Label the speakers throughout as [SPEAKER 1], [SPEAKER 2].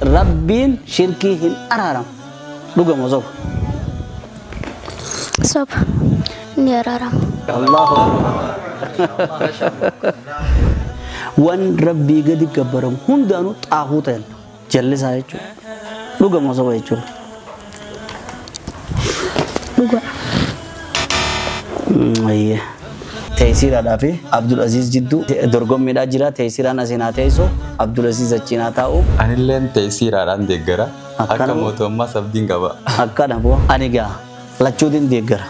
[SPEAKER 1] Rabbiin shirkii hin araaramu. Dhuga moo soba?
[SPEAKER 2] Soba. Ni araarama.
[SPEAKER 1] Allahu Akbar. Wan Rabbii gadi gabbaramu hundaanuu xaahuuta jenna. Jallisaa jechuudha. Dhuga moo soba jechuudha?
[SPEAKER 2] Dhuga.
[SPEAKER 1] Ayyee. Teeysiiraadhaa fi Abdul Aziz jidduu dorgommiidhaa jira. Teeysiiraan asiin haa teessu. Abdul Aziz achiin haa taa'u.
[SPEAKER 3] Anilleen Teeysiiraadhaan deeggara. Akka
[SPEAKER 1] Akkana moo?
[SPEAKER 3] mootummaas abdiin qaba.
[SPEAKER 1] Akkana boo. Ani gaa lachuutiin deeggara.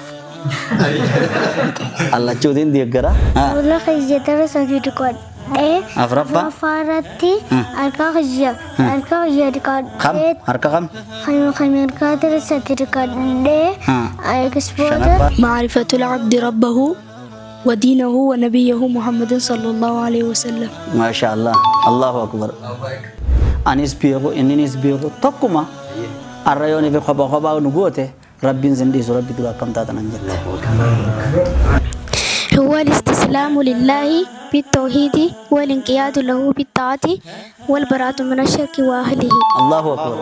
[SPEAKER 1] An lachuutiin deeggara.
[SPEAKER 2] Fuula kiyya dara sadi dhiqadhee.
[SPEAKER 1] Afraffaa?
[SPEAKER 2] Afraffaa irratti harka kiyya harka kiyya
[SPEAKER 1] Kam?
[SPEAKER 2] dhiqadhee
[SPEAKER 1] Harka kam?
[SPEAKER 2] kan kan harkaa dara sadi dhiqadhee eegas booda
[SPEAKER 1] Shanaffaa.
[SPEAKER 4] معرفة العبد ربه ودينه ونبيه محمد صلى الله عليه وسلم.
[SPEAKER 1] Maasha Allah. Allahu Akbar. Anis beeku inninis beeku tokkuma arra yoon ifi kopha kophaa nu goote Rabbiin sin dhiisu Rabbi dura akkam taata nan jette.
[SPEAKER 2] هو الاستسلام لله بالتوحيد والانقياد له بالطاعة والبراءة من الشرك وأهله.
[SPEAKER 1] Allahu Akbar.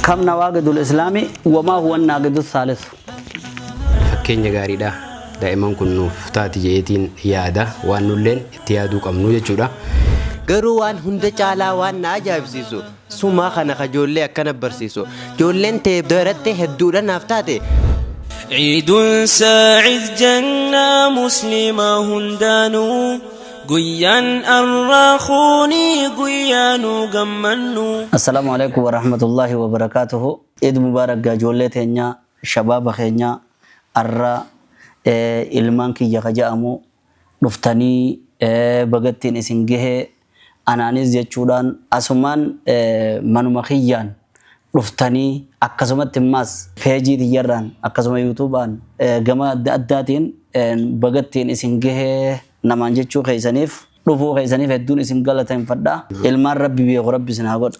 [SPEAKER 1] Kam nawaaqidul islaami wamaa huwa naaqidu thaalithu.
[SPEAKER 5] Fakkeenya gaariidha. Daa'imman kun nuuf taati je'eetiin yaada waan nulleen itti yaaduu qabnu jechuudha.
[SPEAKER 6] Garuu waan hunda caalaa waan na ajaa'ibsiisu sumaa kana ka joollee akkana barsiisu. Joolleen tee baratte hedduudha naaf taate.
[SPEAKER 7] عيد سعيد جنة مسلمة هندانو قيان الراخوني قيانو قمنو.
[SPEAKER 1] Assalaamu alaikum warahmatullahi wabarakaatuhu. Eid Mubarak gaa ijoollee teenya shabaaba keenya arra ilmaan kiyya ka ja'amu dhuftanii bagattiin isin gahee anaanis jechuudhaan asumaan manuma kiyyaan dhuftanii akkasumatti immaas peejii tiyyarraan akkasuma yuutuubaan gama adda addaatiin bagattiin isin gahee namaan jechuu keessaniif dhufuu keessaniif hedduun isin galateeffadha. Ilmaan Rabbi beeku Rabbi isin haa godhu.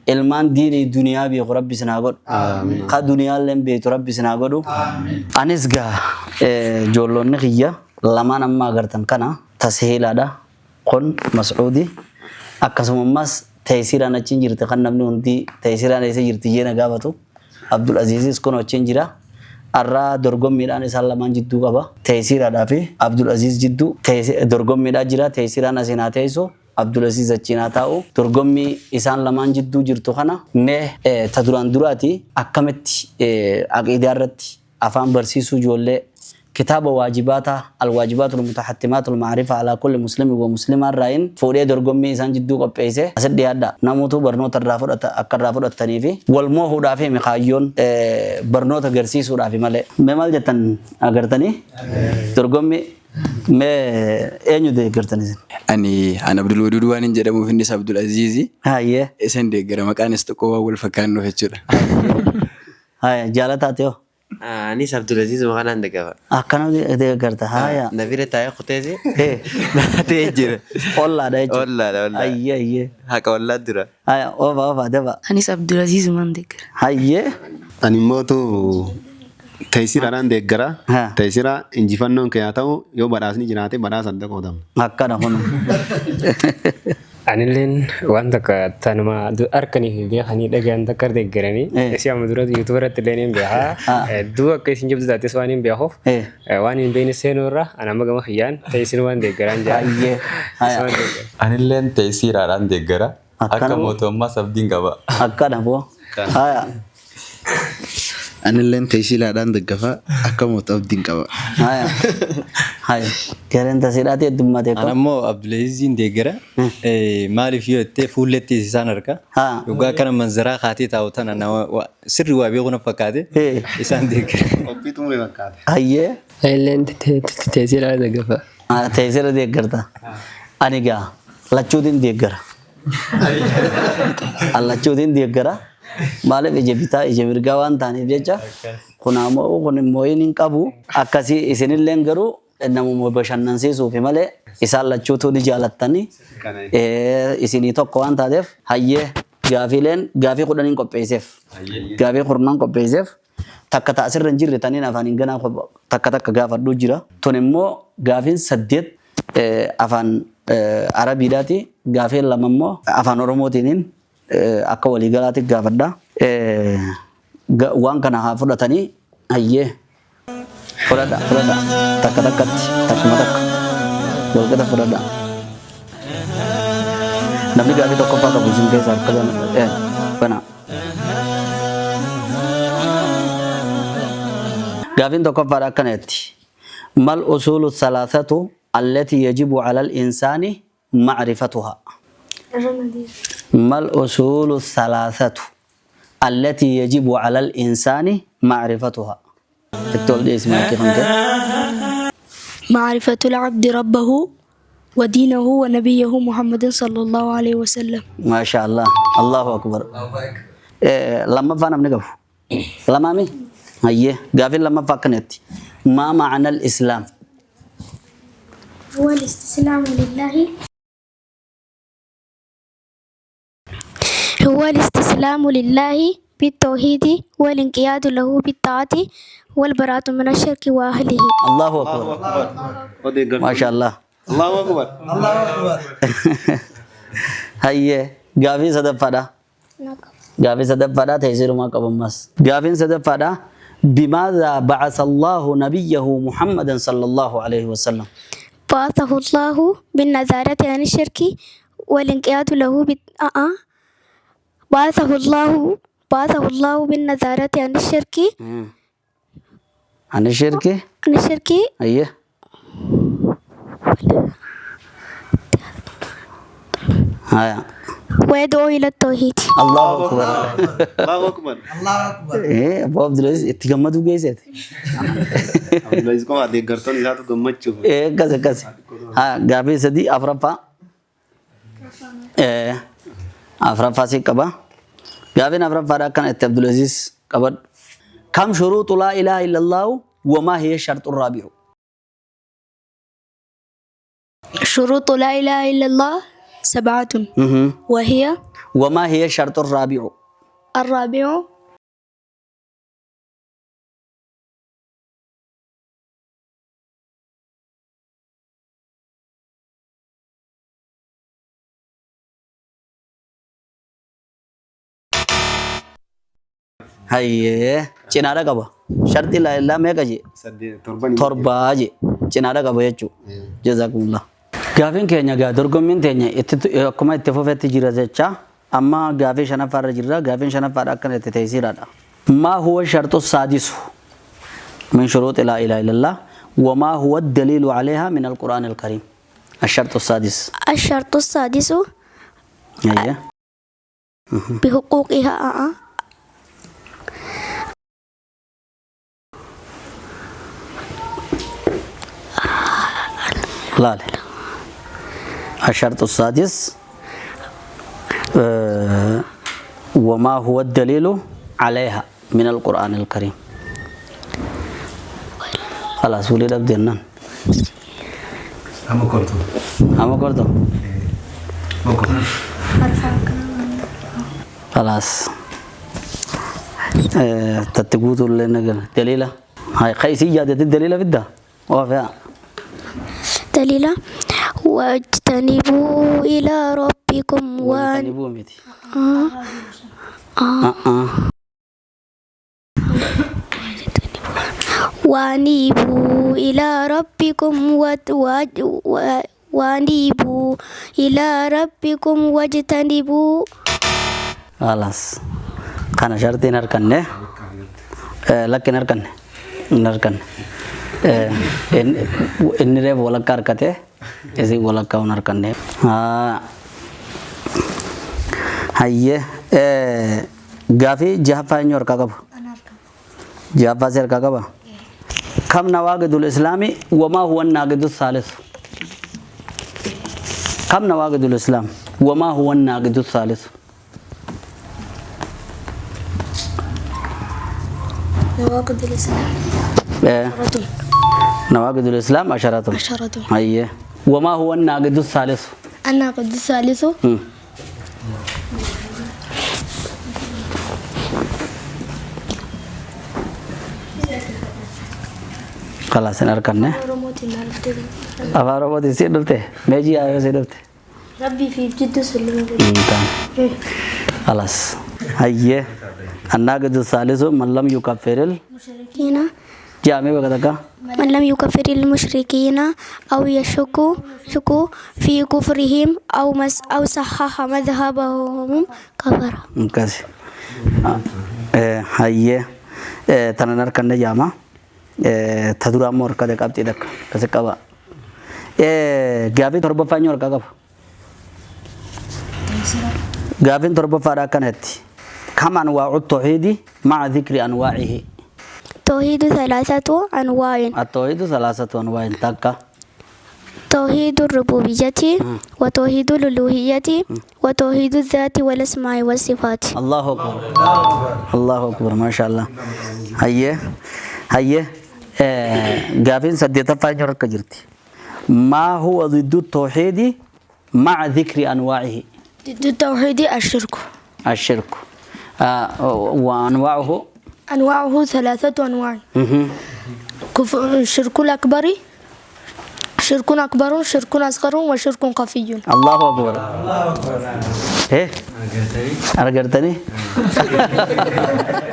[SPEAKER 1] Ilmaan diinii duniyaa beeku Rabbi isin haa godhu. Ka duniyaallee beektu Rabbi isin haa godhu. Anis gaa ijoollonni kiyya lamaan amma agartan kana tashiilaadha. Kun Mas'uudi. Akkasuma ammas Teeysiiraan achiin jirti kan namni hundi Teeysiiraan eessa jirti jee na gaafatu. Abdul Aziizis kun achiin jira. Arraa dorgommiidhaan isaan lamaan jidduu qaba. Teeysiiraadhaa fi Abdul Aziz jidduu dorgommiidhaa jira. Teeysiiraan asiin haa teessu. Abdul Aziz achiin haa taa'u. Dorgommii isaan lamaan jidduu jirtu kana mee ta duraan duraati akkamitti aqiidaa irratti afaan barsiisuu ijoollee kitaaba waajibaataa alwaajibaatul mutahattimaatul ma'arifa alaa kulli muslimi wa muslimaa irraayin fuudhee dorgommii isaan jidduu qopheesse asit dhiyaadha. Namuutu barnoota irraa fudhata akka irraa fudhattanii fi wal moohuudhaafi mi kaayyoon barnoota garsiisuudhaafi malee. Mee maal jettan agartanii dorgommii mee eenyu deeggartan isin?
[SPEAKER 8] Ani an Abdul Waduud waan hin jedhamuuf innis Abdul Aziizi.
[SPEAKER 1] Hayyee.
[SPEAKER 8] Isan deeggara maqaanis xiqqoo waan wal fakkaannuuf jechuudha.
[SPEAKER 1] Haya jaalataa ta'e hoo?
[SPEAKER 6] Anis Abdulaziz kanaan deggara.
[SPEAKER 1] Akkana deeggarta haya.
[SPEAKER 6] Na bira taa'ee kuteesi. Ta'ee jira.
[SPEAKER 1] Ollaadha jechuudha.
[SPEAKER 6] Ollaadha ollaadha.
[SPEAKER 1] Ayyee ayyee.
[SPEAKER 6] Haqa ollaa dura.
[SPEAKER 1] Haya oofa oofa daba.
[SPEAKER 4] Anis Abdulaziz man deeggara.
[SPEAKER 1] Hayyee.
[SPEAKER 9] Ani immoo Teessiraadhaan deeggara. Teessira injifannoon kee haa ta'u yoo badhaasni jiraate badhaasa adda qoodamna.
[SPEAKER 1] Akkana kun.
[SPEAKER 10] Anilleen waan takka tanuma harkanii fi beekanii dhagahan takka deeggaranii isii amma dura yuutuuba irratti illee niin beekaa. Hedduu akka isin jabdu taates waan hin beekuuf waan hin beekne seenuu irra ani amma gama kiyyaan teessin waan deeggaraan jira.
[SPEAKER 1] Hayyee.
[SPEAKER 3] Anilleen Teessiraadhaan deeggara. Akka mootummaas abdiin qaba.
[SPEAKER 1] Akkana boo. Haya.
[SPEAKER 11] Anilleen Teessilaadhaan deggafa akka mootu abdiin qaba.
[SPEAKER 1] Haya. Haya. Gareen tasiidhaati heddummaate
[SPEAKER 12] An ammoo Abdulaziziin deeggara. Maaliif yoo jettee fuulletti isaan arga. Dhugaa akkana manzaraa kaatee taa'u tana nama sirri waa beeku na fakkaate isaan deeggara.
[SPEAKER 9] Qophii xumure fakkaate.
[SPEAKER 1] Hayyee.
[SPEAKER 10] Anilleen Teessilaadhaan deggafa.
[SPEAKER 1] Teessira deeggarta. Ani gaa lachuutiin deeggara. An lachuutiin deeggara. Maaliif ija bitaa ija mirgaa waan ta'aniif jecha kun ammoo kun immoo hin qabu. Akkasii isinilleen garuu namuma bashannansiisuufi malee isaan lachuutuu ni jaalattanii isinii tokko waan taateef hayyee gaafiileen gaafii kudhaniin qopheesseef. Gaafii kurnan qopheesseef takka ta asirra hin jirre taniin afaaniin ganaa takka takka gaafadhuu jira. Tun immoo gaafiin 8 afaan Arabiidhaati. Gaafiin 2 immoo afaan Oromootiiniin Akka waliigalaatti gaafadha. Waan kana haa fudhatanii hayyee fudhadha fudhadha takka takkatti takkuma takka walqixa fudhadha. Namni gaafii tokkoffaa qabu isin keessaa akka bana. Gaafiin tokkoffaadha akkana jetti. Mal usuulu thalathatu allati yajibu ala al-insaani macrifatuha. Mal usuulu thalathatu allati yajibu ala al-insaani macrifatuha. Itti ol dhiyeessi maakii kan kee.
[SPEAKER 4] معرفة العبد ربه ودينه ونبيه محمد صلى الله عليه وسلم.
[SPEAKER 1] Maasha Allah. Allahu akbar. Lammaffaa namni qabu. Lamaami? Hayyee. Gaafiin lammaffaa akkana jetti. Maa ma'ana al-islaam?
[SPEAKER 2] هو الاستسلام لله هو الاستسلام لله بالتوحيد والانقياد له بالطاعة والبراءة من الشرك وأهله.
[SPEAKER 1] Allahu akbar. Maasha Allah.
[SPEAKER 9] Allahu akbar.
[SPEAKER 1] Allahu akbar. Hayyee. Gaafii sadaffaadha. Gaafii sadaffaadha teessirumaa qabu ammas. Gaafiin sadaffaadha. بماذا بعث الله نبيه محمدا صلى الله عليه وسلم؟
[SPEAKER 2] بعثه الله بالنذارة عن الشرك والانقياد له بعثه الله بالنذارة عن الشرك
[SPEAKER 1] عن الشرك
[SPEAKER 2] عن الشرك
[SPEAKER 1] أيه هيا
[SPEAKER 2] ويدعو إلى التوحيد.
[SPEAKER 1] الله أكبر.
[SPEAKER 9] الله أكبر.
[SPEAKER 1] الله أكبر. إيه أبو عبد العزيز اتجمدوا جيزات.
[SPEAKER 9] عبد العزيز كم عاد يقرطون إذا تضمتشوا.
[SPEAKER 1] إيه كذا كذا. ها جابي سدي أفرفا. إيه أفرفا سي كبا. جابي أفرفا كان عبد العزيز كبر. كم شروط لا إله إلا الله وما هي الشرط الرابع؟
[SPEAKER 4] شروط لا إله إلا الله 7 وهي
[SPEAKER 1] وما هي الشرط الرابع؟
[SPEAKER 4] الرابع
[SPEAKER 1] هاي چنارا قبا شرط لا إله ما كجي تربا جي چنارا قبا يچو جزاكم الله. Gaafiin keenya gaa dorgommiin teenya akkuma itti fufetti jira jecha amma gaafii shanaffaarra jirra. Gaafiin shanaffaadha akkana itti teessiraadha. Maa huwa sharxu saadisu min shuruuxi laa ilaaha illallah wa maa huwa daliilu alayhaa min alqur'aan alkariim. الشرط السادس.
[SPEAKER 2] الشرط السادس
[SPEAKER 1] أيوه
[SPEAKER 2] بحقوقها
[SPEAKER 1] لا لا. الشرط السادس وما هو الدليل عليها من القرآن الكريم. خلاص ولي رب
[SPEAKER 13] أما كرتو
[SPEAKER 1] أما كرتو خلاص تتقوتوا لنا دليلة هاي خيسي جادت الدليلة بدها وفاء
[SPEAKER 2] دليلة واجتنبوا إلى ربكم
[SPEAKER 1] واجتنبوا ميتي
[SPEAKER 2] وأنيبوا إلى ربكم وأنيبوا إلى ربكم واجتنبوا.
[SPEAKER 1] خلاص كان شرطين أركنه لكن أركنه نركن إن ريب ولا كاركته إذا ولا كون أركنه هاي غافي جهفا نور كعب جهفا سر كعب كم نواقض الإسلام وما هو الناقض الثالث؟ كم نواقض الإسلام وما هو الناقض الثالث؟
[SPEAKER 4] نواقض الإسلام
[SPEAKER 1] نواقض الإسلام 10.
[SPEAKER 4] 10.
[SPEAKER 1] أيه وما هو الناقض الثالث؟
[SPEAKER 4] الناقض الثالث
[SPEAKER 1] خلاص نركنه. أفارموتي سيدلته ماجي آيو سيدلته
[SPEAKER 4] ربي في جد سلم.
[SPEAKER 1] Khalaas. Hayyee. Annaaqidu saalisu man lam yukaffiril.
[SPEAKER 2] Mushrikina.
[SPEAKER 1] Jaamee bakka takka.
[SPEAKER 2] من لم يكفر المشركين أو يشك شك في كفرهم أو مس أو صحح مذهبهم كفر.
[SPEAKER 1] Akkasi. Hayyee. Tanan harkanne jaama. Ta duraa immoo harkate qabxii takka. Akkasi qaba. Gaafii torbaffaa eenyu harkaa qaba? Gaafiin torbaffaadha akkanatti. Kam anwaa'u tawhiidi ma'a dhikri anwaa'ihi.
[SPEAKER 2] توحيد ثلاثة أنواع.
[SPEAKER 1] التوحيد ثلاثة أنواع takka.
[SPEAKER 2] توحيد الربوبية وتوحيد الألوهية وتوحيد الذات والأسماء والصفات.
[SPEAKER 1] الله أكبر. الله أكبر ما شاء الله. Hayyee. Hayyee. Gaafiin saddeetaffaa eenyu harka jirti? ما هو ضد التوحيد مع ذكر أنواعه؟
[SPEAKER 4] ضد التوحيد الشرك.
[SPEAKER 1] الشرك. وأنواعه؟
[SPEAKER 4] أنواعه ثلاثة أنواع. كفر الشرك الأكبر، شرك أكبر، شرك أصغر، وشرك خفي.
[SPEAKER 1] الله أكبر. إيه؟ أنا قرتني؟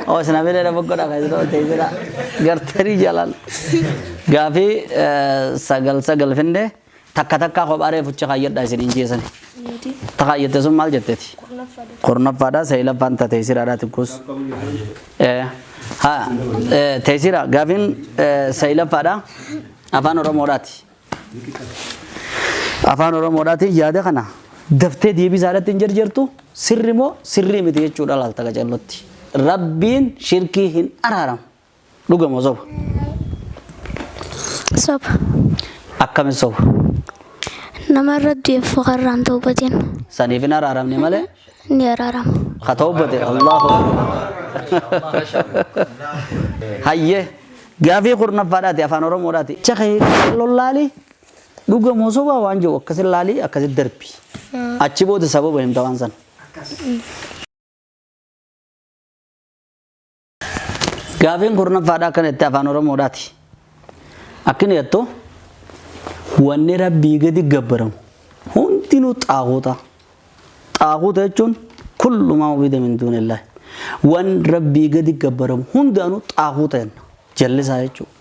[SPEAKER 1] أو سنابيل أنا بقول أنا تيزلا قرتني جلال. Gaafii sagal sagal finde takka takka kophaa fucha kaayyadhaa isin injeessani. Takaayyate sun maal jetteeti? Kurnaffaadha saglaffaan ta teessiraadha xiqqoos. Haa teessira gaafiin saglaffaadha afaan Oromoodhaati. Afaan Oromoodhaati yaada kana daftee deebisaadhaatti hin jarjartu sirri moo sirrii miti jechuudha laalta qacellotti. Rabbiin shirkii hin araaramu. Dhugama soba?
[SPEAKER 2] Soba.
[SPEAKER 1] Akkami soba?
[SPEAKER 2] Nama irratti du'eef tawbatiin.
[SPEAKER 1] Saniif hin araaramne malee.
[SPEAKER 2] Ni araarama.
[SPEAKER 1] Ka tawbate Allahu Hayyee gaafii kurnaffaadhaati afaan Oromoodhaati. Chakee lollaali dhugamoo soba waan jiru akkasin laalii akkasit darbi. Achi booda sababa himta waan sana. Gaafiin kurnaffaadhaa akkana itti afaan Oromoodhaati. Akkini jettu wanni rabbii gadi gabbaramu hundinuu xaaguuta. Xaaguuta jechuun kullu maa ubida min duunillaahi. Waan rabbii gadi gabbaramu hundaanuu xaaguuta jenna. Jallisaa jechuudha.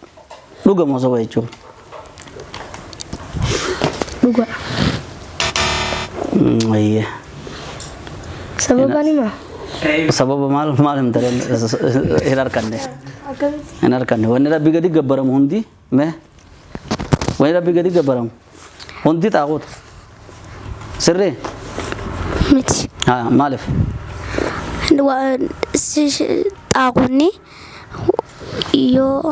[SPEAKER 1] Dhugamoo soba jechuudha?
[SPEAKER 4] Dhuga.
[SPEAKER 1] Ayyee.
[SPEAKER 4] Sababaan himaa?
[SPEAKER 1] Sababa maal maal himta hin harkanne. Hin harkanne. Wanni rabbii gadi gabbaramu hundi mee wanni rabbii gadi gabbaramu hundi xaaguuta. Sirrii?
[SPEAKER 2] Miti.
[SPEAKER 1] Haa maaliif?
[SPEAKER 2] Xaaguunni yoo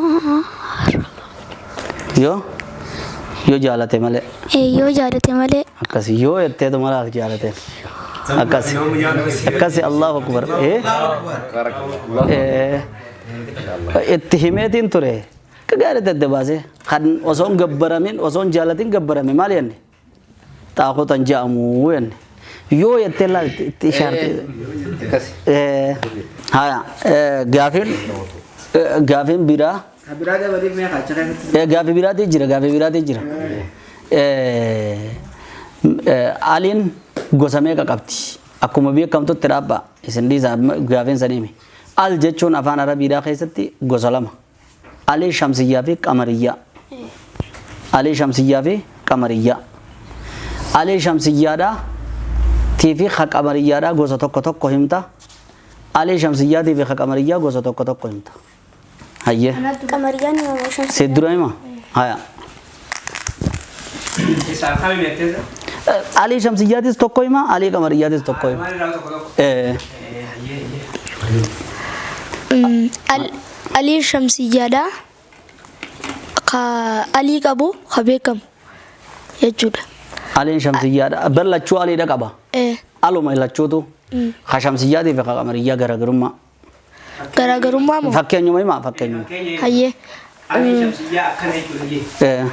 [SPEAKER 1] Yoo jaalate malee.
[SPEAKER 2] Yoo jaalate malee.
[SPEAKER 1] Akkasi yoo jetteetu malaaf jaalate. Akkasi. Akkasi Allahu akbar. Itti himeetiin ture. Akka gaariitti adda baasee kan osoo hin gabbaramin osoo hin jaalatin gabbarame maal jenne? Xaaquutan ja'amu jenne. Yoo jettee laal itti ishaarte. Haya gaafiin gaafiin biraa.
[SPEAKER 13] Biraa dabaliif meeqa achi keessatti?
[SPEAKER 1] Gaafii biraatii jira gaafii biraatii jira. Aliin gosa meeqa qabdi? Akkuma beekamtutti dhaabbaa isin dhiisaa gaafiin sanii himi. Al jechuun afaan Arabiidhaa keessatti gosa lama. Alii shamsiyyaa fi qamariyyaa. Alii shamsiyyaa fi qamariyyaa. Alii shamsiyyaadhaa tii fi qamariyyaadhaa gosa tokko tokko himta. Alii shamsiyyaatii fi qamariyyaa gosa tokko tokko himta. Hayyee.
[SPEAKER 2] Qamariyyaan himamoo shamsiyyaa?
[SPEAKER 1] Si dura hima? Haya.
[SPEAKER 13] Isaan kami meettee?
[SPEAKER 1] Alii shamsiyyaatis tokko hima, alii qamariyyaatis tokko hima.
[SPEAKER 13] Maal irraa tokko tokko?
[SPEAKER 4] Alii shamsiyyaadha. Ka alii qabu ka beekamu jechuudha.
[SPEAKER 1] Aliin shamsiyyaadha. Bar lachuu aliidha qaba. Aluma lachuutu. Ka shamsiyyaatii fi ka qamariyyaa garaagarummaa.
[SPEAKER 4] Garaagarummaa moo?
[SPEAKER 1] Fakkeenyuma himaa fakkeenyuma.
[SPEAKER 4] Hayyee.
[SPEAKER 13] Alii shamsiyyaa akkana jechuudha.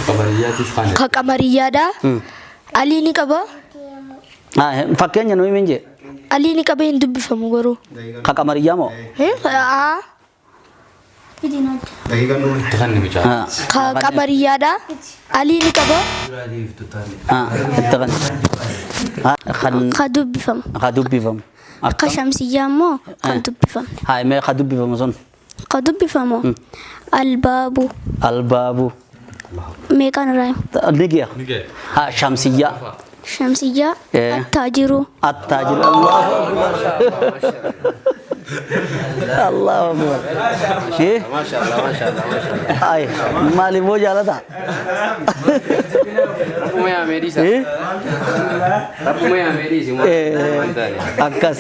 [SPEAKER 3] Qamariyyaatiif kana.
[SPEAKER 4] Ka qamariyyaadha. Alii ni qaba.
[SPEAKER 1] Fakkeenya nu himin jee.
[SPEAKER 4] Alii ni qaba hin dubbifamu garuu.
[SPEAKER 1] Ka qamariyyaa moo?
[SPEAKER 4] Aa.
[SPEAKER 3] Itti mucaa.
[SPEAKER 4] Ka qamariyyaadha. Alii ni qaba.
[SPEAKER 1] Itti kan.
[SPEAKER 2] Ka dubbifamu.
[SPEAKER 1] Ka dubbifamu.
[SPEAKER 2] Ka shamsiyyaa immoo kan dubbifamne.
[SPEAKER 1] Haa mee ka dubbifamu sun.
[SPEAKER 2] Ka dubbifamu albaabu.
[SPEAKER 1] Albaabu.
[SPEAKER 2] Meeqaan irraa himu?
[SPEAKER 1] Ni giya. Haa shamsiyyaa.
[SPEAKER 2] Shamsiyyaa attaajiru.
[SPEAKER 1] Attaajiru. Allahu akbar. Allahu akbar.
[SPEAKER 5] Maashaallah maashaallah maashaallah.
[SPEAKER 1] Ay maaliif moo jaalata?
[SPEAKER 5] Rabbuma yaamee dhiisa. Rabbuma yaamee dhiisi.
[SPEAKER 1] Akkas.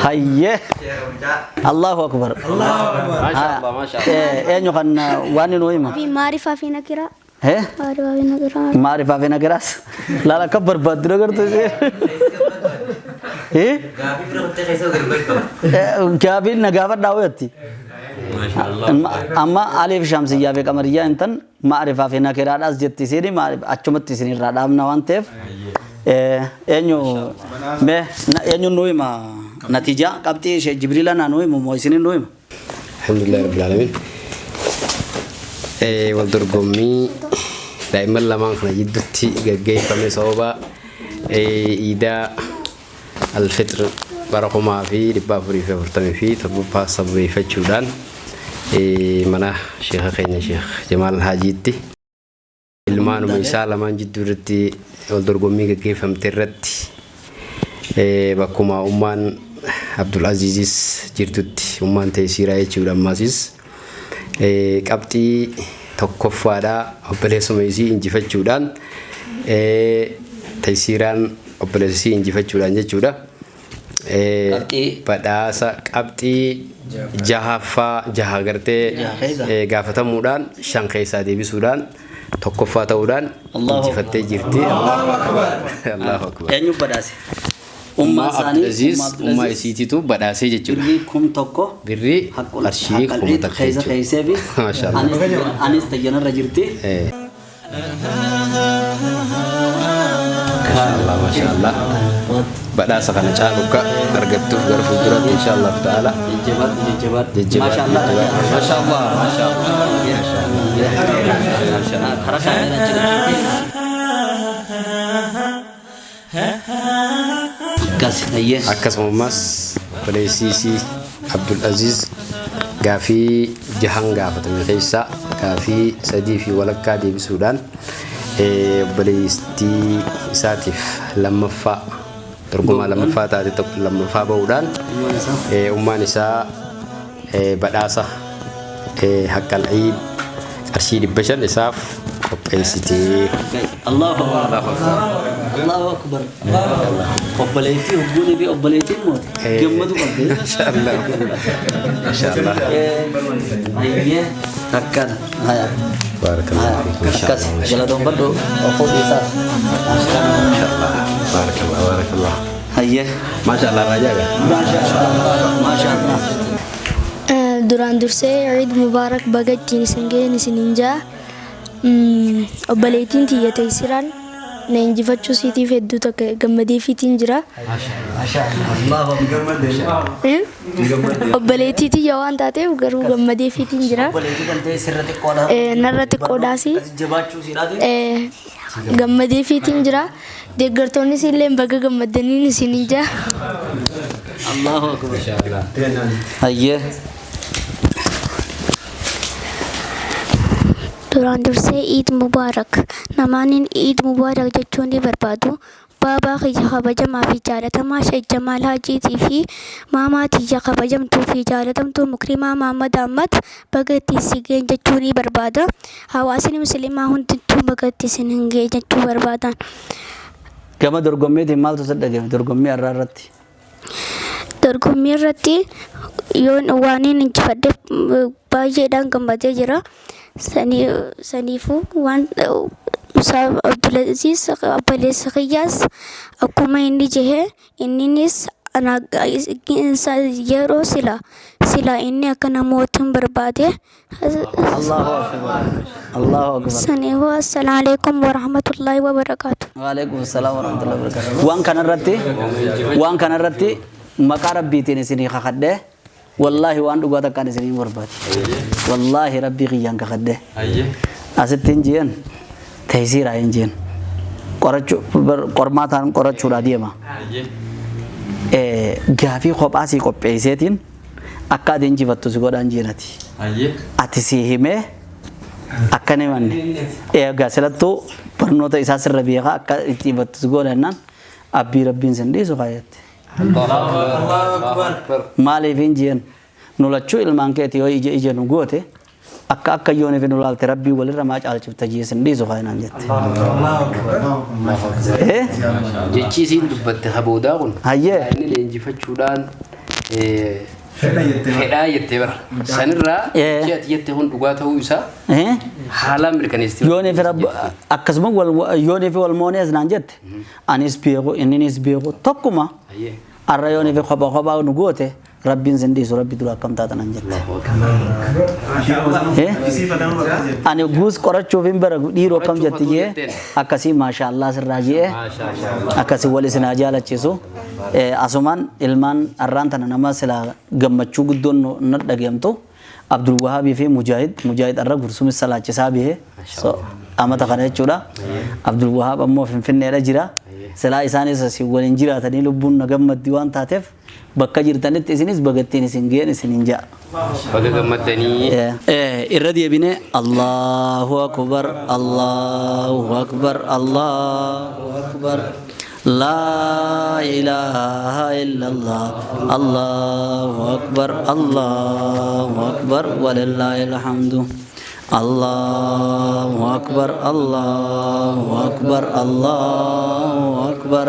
[SPEAKER 1] Hayyee. Allahu akbar.
[SPEAKER 5] Maashaallah maashaallah.
[SPEAKER 1] Eenyu kan waan nu hima?
[SPEAKER 2] Maarifaa fi nakiraa. Maarifaa fi nakiraa.
[SPEAKER 1] Maarifaa fi nakiraas. Laala akka barbaaddu agartu ishee. Gaafiin na gaafadhaa ho'atti. Amma aliif shamsiyyaa fi qamariyyaa hintan maarifaa fi nakiraadhaas jetti isiin achumatti isinirraa dhaabna waan ta'eef. Eenyu mee eenyu nu hima natiijaa qabxii ishee Jibriila naa nu himu moo isinin nu hima?
[SPEAKER 5] Alhamdulillah rabbil alamin. Wal dorgommii daa'imman lamaan kana jidduutti gaggeeffame sababa iidaa alfitr bara 1447 sababeeffachuudhaan mana sheekha keenya Sheekh Jamaal Haajiitti ilmaanuma isaa lamaan jidduu irratti wal dorgommii gaggeeffamte irratti bakkuma ummaan Abdul Aziizis jirtutti ummaan Teesiiraa jechuudha ammasis qabxii tokkoffaadhaa obboleessuma isii injifachuudhaan Teesiiraan obboleessa isii injifachuudhaan jechuudha. Badhaasa qabxii jahaffaa jaha gartee gaafatamuudhaan 5 keessaa deebisuudhaan tokkoffaa ta'uudhaan injifattee jirti. Allahu akbar. Allahu akbar.
[SPEAKER 1] Eenyu badhaase?
[SPEAKER 5] Ummaa Abdulaziz ummaa isiititu badhaasee jechuudha.
[SPEAKER 1] Birrii 1000.
[SPEAKER 5] Birrii qarshii 1000
[SPEAKER 1] keessa keessee fi anis tayyanarra jirti.
[SPEAKER 5] Maashaallah maashaallah. Badhaasa kana caalu akka argattuuf gara fuulduraatti inshaallah ta'ala.
[SPEAKER 1] Jajjabaadhu jajjabaadhu.
[SPEAKER 5] Maashaallah maashaallah maashaallah.
[SPEAKER 1] Karaa kaameeraa jira.
[SPEAKER 5] Akkasuma ammas obboleessiisii Abdul Aziz gaafii jahan gaafatame keessaa gaafii 3.5 deebisuudhaan obboleettii isaatiif lammaffaa dorgomaa lammaffaa taate tokko lammaffaa bahuudhaan ummaan isaa badhaasa haqqal iid qarshii 500 isaaf qopheessitee.
[SPEAKER 1] Allahu akbar. Allahu akbar. Obboleettii hogguunii fi obboleettiin moote gammadu qabdi.
[SPEAKER 5] Inshaallah. Inshaallah.
[SPEAKER 1] Ayyee akkana. Haya.
[SPEAKER 5] Barakallahu fiikum.
[SPEAKER 1] Akkas galatoonfadhu fuudhi isaas.
[SPEAKER 5] Inshaallah. Barakallah barakallah.
[SPEAKER 1] Hayyee.
[SPEAKER 5] Maashaallah raajaa.
[SPEAKER 1] Maashaallah. Maashaallah.
[SPEAKER 4] Duraan dursee Eid Mubaarak baga ittiin isin ga'een isiniin ja'a. Obboleettiin tiyya Teessiraan na injifachuu siitiif hedduu takka gammadeefiitiin jira. Obboleettii tiyya waan taateef garuu gammadeefiitiin jira.
[SPEAKER 1] Obboleettii kan ta'e sirra xiqqoodha.
[SPEAKER 4] Narra xiqqoodhaasi.
[SPEAKER 1] Jabaachuu siidhaatiin.
[SPEAKER 4] Gammadeefiitiin jira. Deeggartoonnis illee baga gammadaniin isiniin ja'a.
[SPEAKER 1] Allahu akbar. Hayyee.
[SPEAKER 2] Duraan dursee Eid Mubarak. Namaaniin Eid Mubarak jechuun ni barbaadu. Baabaa kiyya kabajamaa fi jaalatamaa Sheekh Jamaal Haajiitii fi maamaa tiyya kabajamtuu fi jaalatamtuu Mukrimaa Mahammad Ahmad baga ittiin si ga'een jechuu ni barbaada. Hawaasni musliimaa hundintuu baga itti isin hin ga'e jechuu barbaadan.
[SPEAKER 1] Gama dorgommiitiin maaltu si dhagahame dorgommii har'aa irratti?
[SPEAKER 2] Dorgommii irratti yoon waaniin injifadhe baay'eedhaan gammadee jira. Saniifuu waan Abdulaziz obboleessa kiyyaas akkuma inni jehe inninis yeroo sila sila inni akka namootiin barbaade.
[SPEAKER 1] Allahu akbar. Allahu akbar.
[SPEAKER 2] Saniifuu assalaamu alaikum warahmatullahi wabarakaatu.
[SPEAKER 1] Waalaikum salaam warahmatullahi wabarakatuh. Waan kanarratti waan kanarratti maqaa rabbiitiin isinii kakadhee wallaahi waan dhugaa takkaan isinii barbaade. Wallaahi rabbii kiyyaan kakadhee. Asitti hin jeen teessiiraa hin jeen. Qorachuu qormaataan qorachuudhaa deema. Gaafii kophaa sii qopheesseetiin akka ati injifattu si godhaan jeenati. Ati sii himee akka hin himanne. Egaa silattuu barnoota isaa sirra beekaa akka itti himattu si godha jennaan abbii rabbiin sin dhiisu kaayyatti. Maaliif hin jeen nu lachuu ilmaan keeti yoo ija ija nu goote akka akka yooniif nu laalte rabbii walirra maa caalchifta jee sin dhiisu kaayyinaan jette.
[SPEAKER 5] Jechi isiin dubbatte haboodaa kun.
[SPEAKER 1] Hayyee.
[SPEAKER 5] Inni leenjifachuudhaan fedhaa jettee bara. Sanirraa jechi ati jette kun dhugaa ta'uu isaa haalaan mirkaneessite.
[SPEAKER 1] Yooniif akkasuma yooniif wal moonees naan jette anis beeku inninis beeku tokkuma arra yooniif kophaa kophaa nu goote rabbiin sin dhiisu rabbi dura akkam taata naan jette. Ani guus qorachuuf hin bara dhiiroo akkam jetti jee akkasii maashaallah sirraa jee akkasii wal isin haa jaalachiisu. Asumaan ilmaan arraan tana nama silaa gammachuu guddoon na dhageemtu Abdul Wahaabii fi Mujaahid Mujaahid arra gursumis salaachisaa bihe amata kana jechuudha. Abdul Wahaab ammoo Finfinneedha jira. Silaa isaanis asii waliin jiraatanii lubbuun na gammaddi waan taateef bakka jirtanitti isinis bagattiin isin ga'een isin hin ja'a.
[SPEAKER 5] Baga gammaddanii.
[SPEAKER 1] Irra deebine Allahu akbar Allahu akbar Allahu akbar La ilaha illallah Allahu akbar Allahu akbar walillahil hamdu Allahu akbar Allahu akbar Allahu akbar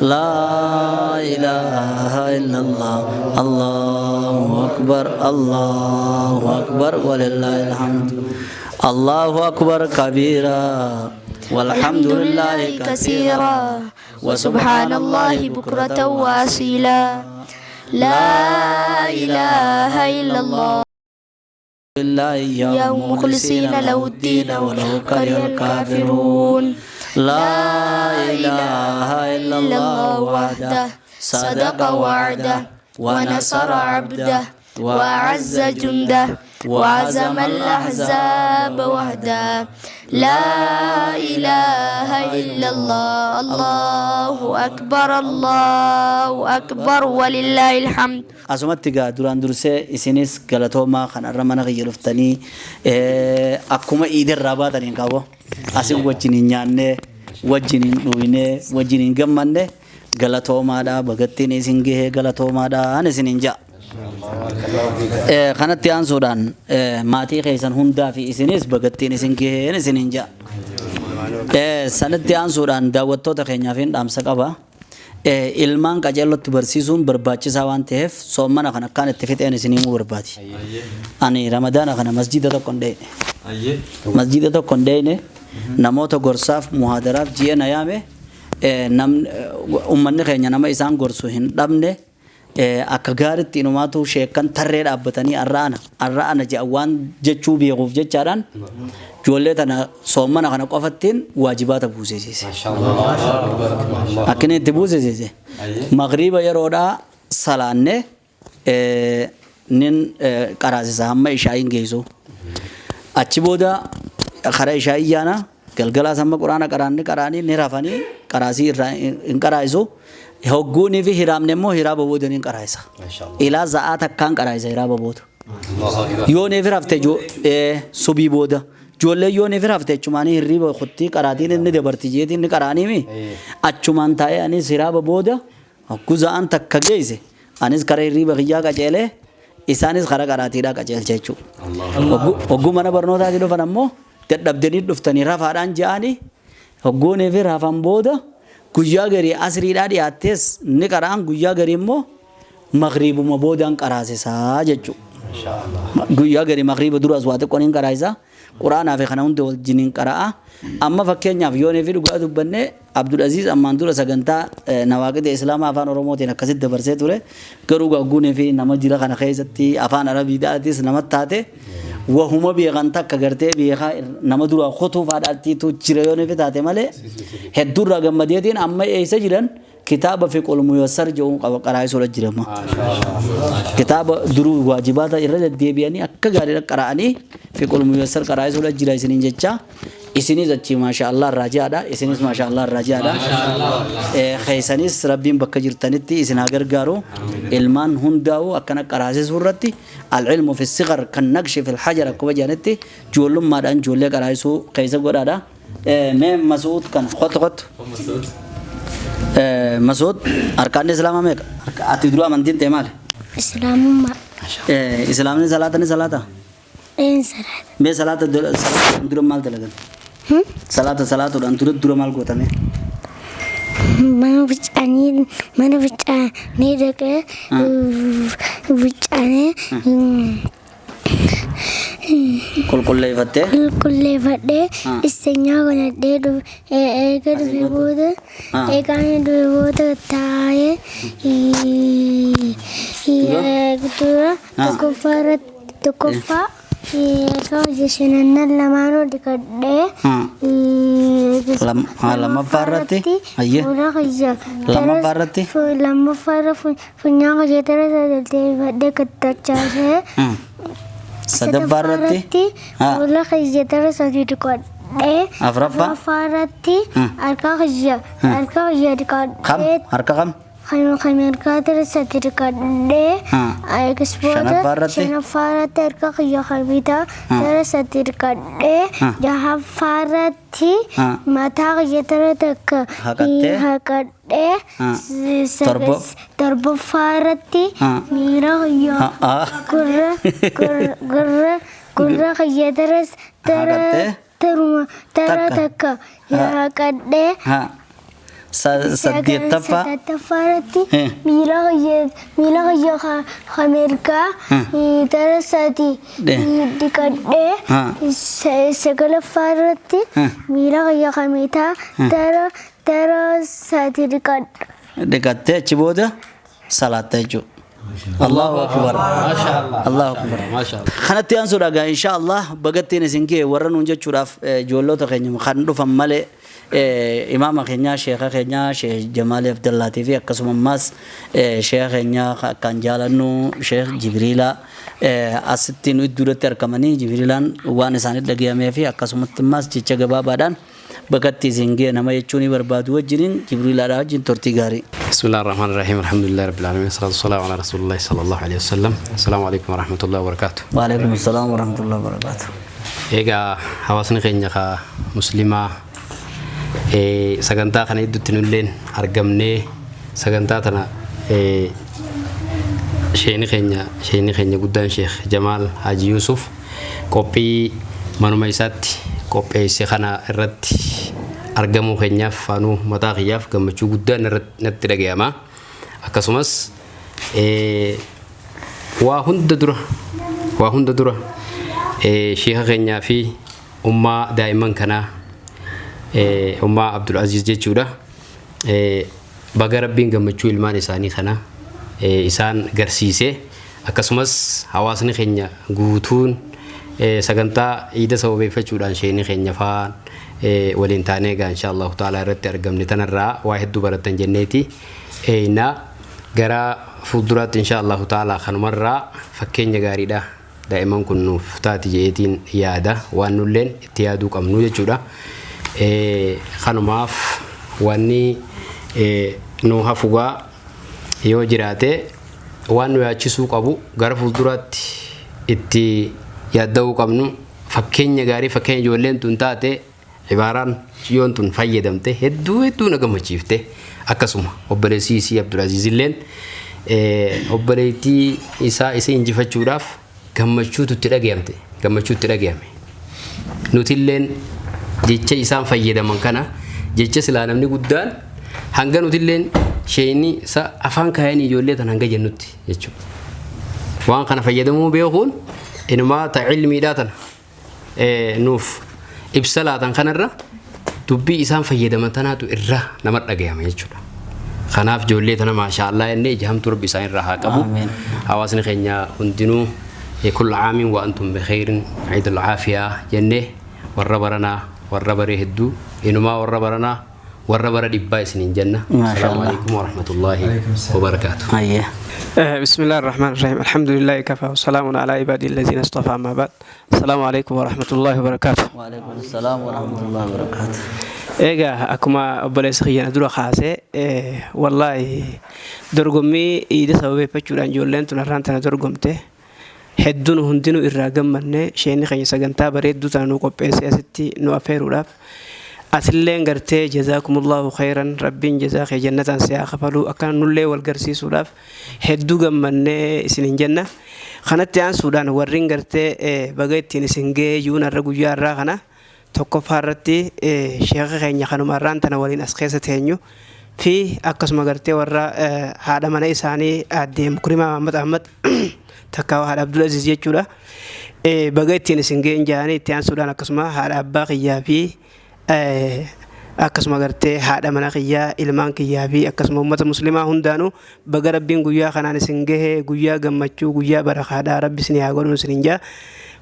[SPEAKER 1] La ilaha illallah Allahu akbar Allahu akbar walillahil hamdu Allahu akbar kabira walhamdulillahi
[SPEAKER 4] كثيرا وسبحان الله بكرة وأصيلا لا إله إلا الله
[SPEAKER 1] يا
[SPEAKER 4] مخلصين له الدين ولو كره الكافرون
[SPEAKER 1] لا إله إلا الله
[SPEAKER 4] وحده صدق وعده ونصر عبده وأعز جنده وعزم الأحزاب وحده لا إله إلا الله الله أكبر الله أكبر ولله الحمد.
[SPEAKER 1] Asumatti gaa duraan dursee isinis galatoomaa kan irra mana kiyya dhuftanii akkuma iidirraa baataniin qabo asin wajjin hin nyaanne wajjin hin dhuyne wajjin hin gammanne galatoomaadha bagattiin isin gahee galatoomaadha an isin hin ja'a. Kanatti aansuudhaan maatii keessan hundaa fi isinis bagattiin isin gaheen isin hin ja'a. Sanatti aansuudhaan daawwattoota keenyaaf hin dhaamsa qaba. Ilmaan qajeellotti barsiisuun barbaachisaa waan ta'eef soommana kana akkaan itti fixeen isin himuu barbaadi. Ani ramadaana kana masjida tokko hin dheeyne. Masjida tokko hin dheeyne namoota gorsaaf muhaadaraaf ji'a na yaame uummanni keenya nama isaan gorsu hin dhabne akka gaariitti inumaatu sheekkan tarree dhaabbatanii arra ana je'a waan jechuu beekuuf jechaadhaan ijoollee tana soommana kana qofattiin waajibaata buusisiise. Akkini itti buusisiise. Magriiba yeroodhaa salaanne nin qaraasisa hamma ishaa'iin geessu. Achi booda karaa ishaa'ii yaana galgalaas hamma quraana qaraanni qaraanii ni rafanii qaraasii irraa hin qaraa'isu. Hogguunii fi hiraamne immoo hiraaba booda ni qaraa'isa. Ilaa za'aa takkaan qaraa'isa hiraaba booda. Yoo ni rafte subii booda. Ijoollee yoo ni rafte achumaanii hirriiba kuttii qaraatiin inni dabarti jeetiin ni qaraaniimi. Achumaan taa'ee anis hiraaba booda hogguu za'aan takka geesse anis karaa hirriiba kiyyaa qaceelee isaanis karaa qaraatiidhaa qaceelcha jechuudha. Hogguu mana barnootaatii dhufan ammoo dadhabdanii dhuftanii rafaadhaan ja'anii hogguunii fi rafan booda guyyaa garii asriidhaa dhiyaattees ni qara'an guyyaa garii immoo magriibuma boodaan qaraasisaa jechuudha. Guyyaa garii magriiba duraas waa xiqqoon hin qaraasisaa. Quraanaa fi kana hunda wajjin hin qara'a. Amma fakkeenyaaf yoonii fi dhugaa dubbanne Abdul Aziz ammaan dura sagantaa nawaaqida Islaamaa afaan Oromootiin akkasitti dabarsee ture. Garuu gagguunii fi nama jira kana keessatti afaan Arabiidhaatis nama taate wahuma beekan takka gartee beekaa nama duraa kutuu faadhaattiitu jira yoonii fi taate malee hedduurraa gammadeetiin amma eessa jiran kitaaba fiqul muyassar jedhuun qaba qaraa'isuudha jirama. Kitaaba duruu waajibaata irra deddeebi'anii akka gaariidha qara'anii fiqul muyassar qaraa'isuudha jira isiniin jecha. Isinis achi maasha Allah irraa ji'aadha. Isinis maasha Allah irraa ji'aadha. Keessanis Rabbiin bakka jirtanitti isin haa gargaaru. Ilmaan hundaa'u akkana qaraasisuu irratti al-ilmu fi sigar kan naqshi fil hajar akkuma jedhanitti ijoollummaadhaan ijoollee qaraasisuu keessa godhaadha. Mee Masuud kana kottu kottu. Masuud arkaan islaamaa meeqa? Ati dura amantiin ta'e maali?
[SPEAKER 2] Islaamummaa.
[SPEAKER 1] Islaamni salaata ni salaata?
[SPEAKER 2] Een salaata.
[SPEAKER 1] Mee salaata dura maal dalagan? Salaata salaatuudhaan dura dura maal gootame?
[SPEAKER 2] Mana fincaanii dhaqee fincaanii
[SPEAKER 1] Qulqulleeffattee?
[SPEAKER 2] Qulqulleeffadhee istinjaa godhadhee eega dhufe booda eegaan dhufe booda taa'ee dura tokkoffaa irratti tokkoffaa harka shanannan lamaanuu dhiqadhee
[SPEAKER 1] Lammaffaa irratti ayyee
[SPEAKER 2] fuula kiyya
[SPEAKER 1] Lammaffaa irratti?
[SPEAKER 2] Lammaffaa irra funyaan kiyya tara deebifadhee gattachaasee
[SPEAKER 1] Sadaffaa irratti
[SPEAKER 2] fuula kiyya tara sadii dhiqadhee
[SPEAKER 1] Afuraffaa?
[SPEAKER 2] Afuraffaa irratti harka kiyya
[SPEAKER 1] Kam?
[SPEAKER 2] dhiqadhee
[SPEAKER 1] Harka kam?
[SPEAKER 2] Kan harkaa tara sadii dhiqadhee eegas booda
[SPEAKER 1] Shanaffaa irratti?
[SPEAKER 2] Shanaffaa irratti harka kiyya kan bitaa tara sadii dhiqadhee jahaffaa irratti mataa kiyya tara takka
[SPEAKER 1] Haqattee?
[SPEAKER 2] Haqadhee Torbaffaa irratti miila kiyya gurra gurra gurra kiyya tara tara
[SPEAKER 1] Haqattee?
[SPEAKER 2] taruma tara
[SPEAKER 1] Takka.
[SPEAKER 2] Takka haqadhee
[SPEAKER 1] Saddeettaffaa?
[SPEAKER 2] Saddeettaffaa irratti miila kiyya kan mirgaa tara sadii dhiqadhee sagalaffaa irratti miila kiyya kan bitaa tara tara sadii dhiqadhe.
[SPEAKER 1] Dhiqattee achi booda salaatta jechuudha. Allahu akbar. Allahu akbar. Kanatti aansuudha gaa insha Allah bagattiin isin ga'e warra nuun jechuudhaaf ijoollota keenya kan dhufan malee imaama keenya sheeka keenya Sheekh Jamaal Abdallaatii fi akkasuma ammaas sheeka keenya kan jaalannu Sheekh Jibriilaa asitti nu duratti argamanii Jibriilaan waan isaanitti dhagayamee fi akkasumatti ammaas jecha gabaabaadhaan bagatti isin ga'e nama jechuun ni barbaadu wajjiniin Jibriilaadhaa wajjin turtii gaarii.
[SPEAKER 5] بسم الله الرحمن الرحيم، الحمد لله رب العالمين، والصلاة والسلام على رسول الله صلى الله عليه وسلم. السلام عليكم ورحمة الله وبركاته.
[SPEAKER 1] وعليكم السلام ورحمة الله وبركاته.
[SPEAKER 5] Egaa hawaasni keenya ka muslimaa sagantaa kana idduutti nulleen argamnee sagantaa tana sheeni keenya guddaan Sheekh Jamaal Haji Yusuf qophii manuma isaatti qopheesse kana irratti argamuu keenyaaf faanuu mataa kiyyaaf gammachuu guddaan natti dhagayama. Akkasumas waa hunda dura sheeka keenyaa fi ummaa daa'imman kanaa, ummaa Abdul Aziz jechuudha. Baga Rabbiin gammachuu ilmaan isaanii kana isaan garsiise. Akkasumas hawaasni keenya guutuun sagantaa iida sababeeffachuudhaan sheeni keenya faan waliin taanee egaa insha Allahu ta'ala irratti argamne tanarraa waa hedduu baratan jenneeti. Na gara fuulduraatti insha Allahu ta'ala kanumarraa fakkeenya gaariidha daa'imman kun nuuf taati je'eetiin yaada, waan nulleen itti yaaduu qabnu jechuudha. Kanumaaf wanni nu hafugaa yoo jiraate waan nu yaachisuu qabu gara fuulduraatti itti yaadda'uu qabnu fakkeenya gaarii, fakkeenya ijoolleen tun taate, ibaaraan yoon tun fayyadamte hedduu hedduu na gammachiifte. Akkasuma obboleessii isii Abdulaziz illeen obboleettii isaa isa injifachuudhaaf gammachuutu itti dhagayamte, gammachuu itti dhagayame. Nutilleen jecha isaan fayyadaman kana, jecha silaa namni guddaan hanga nutilleen sheeni isa afaan kaayanii ijoollee tan hanga jennutti jechuudha. Waan kana fayyadamuu beekuun inumaa ta ilmiidhaa tana nuuf ibsa laatan kanarra dubbii isaan fayyadaman tanaatu irra nama dhagayama jechuudha. Kanaaf ijoollee tana maasha Allah jennee ija hamtuu Rabbi isaan irraa haa qabu. Hawaasni keenya hundinuu kulla caamin wa antum bikhairin, ciidul caafiyaa jennee warra baranaa, warra baree hedduu, inumaa warra baranaa Warra bara dhibbaa isiniin jenna.
[SPEAKER 1] Maasha
[SPEAKER 5] Assalaamu
[SPEAKER 1] Allah.
[SPEAKER 5] alaikum warahmatullaahi wabarakaatu.
[SPEAKER 1] Ayyee.
[SPEAKER 13] بسم الله الرحمن الرحيم الحمد لله كفى وسلام على عبادي الذين اصطفى أما بعد السلام عليكم ورحمة الله وبركاته.
[SPEAKER 1] وعليكم السلام ورحمة الله وبركاته.
[SPEAKER 13] Egaa akkuma obboleessa kiyya na dura kaasee, wallaahi dorgommii iida sababeeffachuudhaan ijoolleen tun har'aan tana dorgomte hedduun hundinuu irraa gammanne. Isheen keenya sagantaa bareedduu tana nu qopheessee asitti nu affeeruudhaaf asilleen gartee jazaakumullahu khayran, rabbiin jazaa kee jannataan si haa kafaluu. Akkana nullee wal garsiisuudhaaf hedduu gammannee isin hin jenna. Kanatti aansuudhaan warreen gartee baga ittiin isin gahee jiruun har'a guyyaa har'aa kana tokkoffaa irratti sheeka keenya kanuma har'aan tana waliin as keessa teenyu fi akkasuma gartee warra haadha mana isaanii aadde Mukrimaa Mahammad Ahmad takka haadha Abdul Aziz jechuudha. Baga ittiin isin gaheen jedhanii, itti aansuudhaan akkasuma haadha abbaa kiyyaa fi akkasuma gartee haadha mana kiyyaa, ilmaan kiyyaa fi akkasuma uummata muslimaa hundaanuu baga rabbiin guyyaa kanaan isin gahee, guyyaa gammachuu, guyyaa barakaadhaa rabbi isin haa godhuun isin jaa,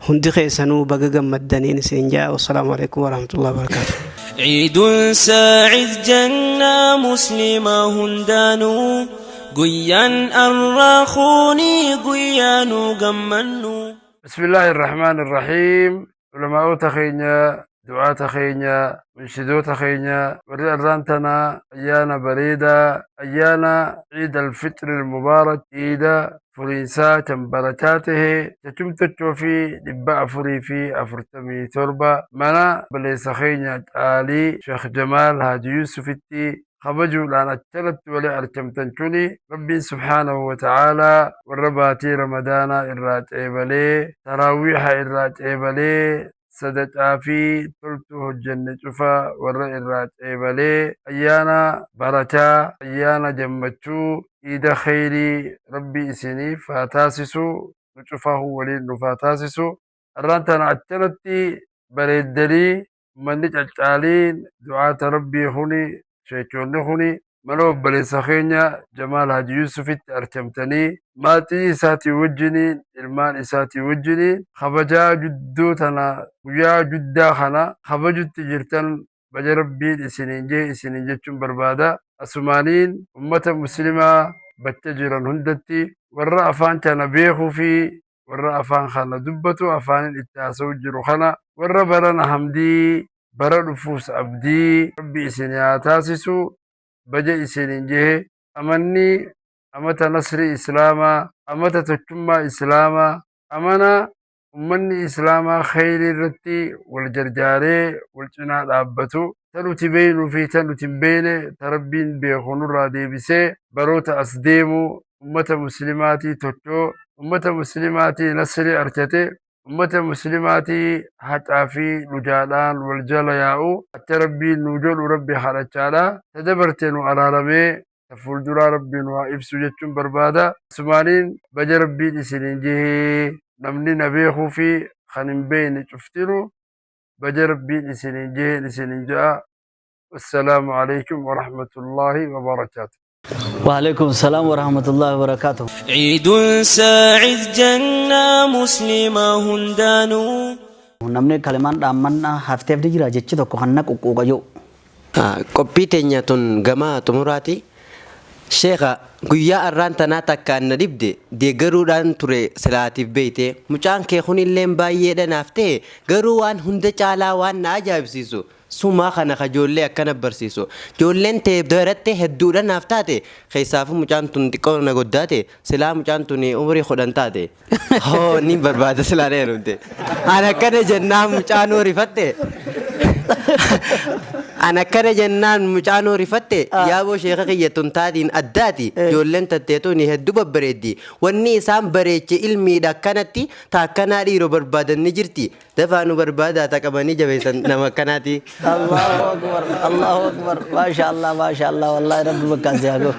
[SPEAKER 13] hundi keessanuu baga gammaddaniin isin jaa. Wassalaamu alaikum warahmatullahi wabarakaatu.
[SPEAKER 7] عيد سعيد jennaa muslima hundaanuu guyyaan arraa kuni guyyaa nu gammannu.
[SPEAKER 14] بسم الله الرحمن الرحيم. علماء keenya, دعاة keenya, منشدوتا keenya, warri arraan tana ayyaana bareedaa, ayyaana عيد الفطر المبارك, iida furiinsaa kan barakaa tahe 1447 mana obboleessa keenya qaalii Sheekh Jamaal Haaji Yuusufitti kabajuudhaan akkanatti wali argamtan kuni, rabbiin subhaanahu wa ta'aalaa warra baatii ramadaanaa irraa qeebalee, taraawiiha irraa qeebalee, sadaqaa fi toltuu hojjenne cufa warra irraa qeebalee, ayyaana barakaa, ayyaana gammachuu, iida kheyrii rabbi isiniif haa taasisu, nu cufahu waliin nuuf haa taasisu. Har'aan tana akkanatti bareeddanii ummanni caccaaliin du'aata rabbii kuni, sheekonni kuni mana obboleessa keenya Jamaal Haji Yuusufitti argamtanii maatii isaatii wajjiniin, ilmaan isaatii wajjiniin kabajaa guddoo tana, guyyaa guddaa kana kabajutti jirtan, baga rabbiin isiniin gahe isiniin jechuun barbaada. Asumaaniin ummata muslimaa bakka jiran hundatti, warra afaan kana beekuu fi warra afaan kana dubbatu, afaanin itti haasa'u jiru kana, warra barana hamdii bara dhufuus abdii rabbi isin haa taasisu, baga isiniin gahe. Amanni amata nasri islaamaa, amata tokkummaa islaamaa, amana ummanni islaamaa kheyrii irratti wal gargaaree wal cinaa dhaabbatu, ta nuti beeynuu fi ta nuti hin beeyne, ta rabbiin beeku nurraa deebisee baroota as deemu ummata muslimaatii tokko, ummata muslimaatii nasri argate, ummata muslimaatii haqaa fi dhugaadhaan wal jala yaa'u akka rabbiin nu godhu rabbi kadhachaadha. Ta dabarte nu araaramee, ta fuulduraa rabbiin nu haa ibsu jechuun barbaada. Asumaaniin baga rabbiin isiniin gahee, namni na beekuu fi kan hin beekne cuftinu baga rabbiin isiniin gaheen isiniin ja'a. Wassalaamu alaikum warahmatullaahi wabarakaatu.
[SPEAKER 1] وعليكم السلام ورحمة الله وبركاته.
[SPEAKER 7] عيد سعيد jennaa muslima hundaanuu.
[SPEAKER 1] Namni kalimaan dhaammannaa hafteef ni jira, jechi tokko kan na quqquuqa jiru.
[SPEAKER 6] Qophii teenya tun gama xumuraati. Sheekha, guyyaa arraan tanaa takkaan na dhibde deeggaruudhaan ture silaatiif beeyte mucaan kee kunilleen baay'eedha naaf ta'e, garuu waan hunda caalaa waan na ajaa'ibsiisu sumaa kana ka ijoollee akkana barsiisu. Ijoolleen ta'e baratte hedduudha naaf taate, keessaafuu mucaan tun xiqqoo na goddaate. Silaa mucaan tun umurii 10 taate hoo ni barbaada silaa na heerumte. An akkana jennaan mucaan rifatte. An akkana jennaan mucaan rifatte. Yaaboo sheeka kiyya, tun taatiin addaati. Ijoolleen tatteetu ni hedduu babbareeddi. Wanni isaan bareeche ilmiidha. Akkanatti ta akkanaa dhiiroo barbaadan ni jirti. Dafaa nu barbaadaa, ta qabanii jabeessan nama akkanaati.
[SPEAKER 1] Allahu akbar, Allahu akbar, maasha Allah, maasha Allah, wallahi rabbi bakkaan si haa gahu.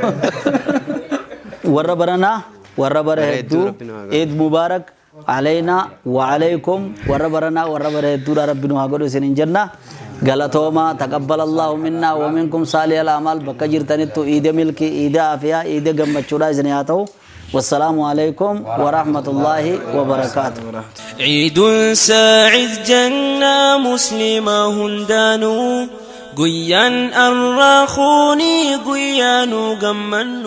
[SPEAKER 1] Warra baranaa, warra bara hedduu, Eid Mubarak علينا وعليكم. Warra baranaa, warra bara hedduudha rabbi nu haa godhu isinin jenna. Galatooma, تقبل الله منا ومنكم صالح الأعمال. Bakka jirtanittu iida milkii, iida afiyaa, iida gammachuudha isin haa ta'u. والسلام عليكم ورحمة الله وبركاته.
[SPEAKER 7] عيد سعيد jennaa muslima hundaanuu. Guyyaan arraa kuni guyyaa nu gammannu.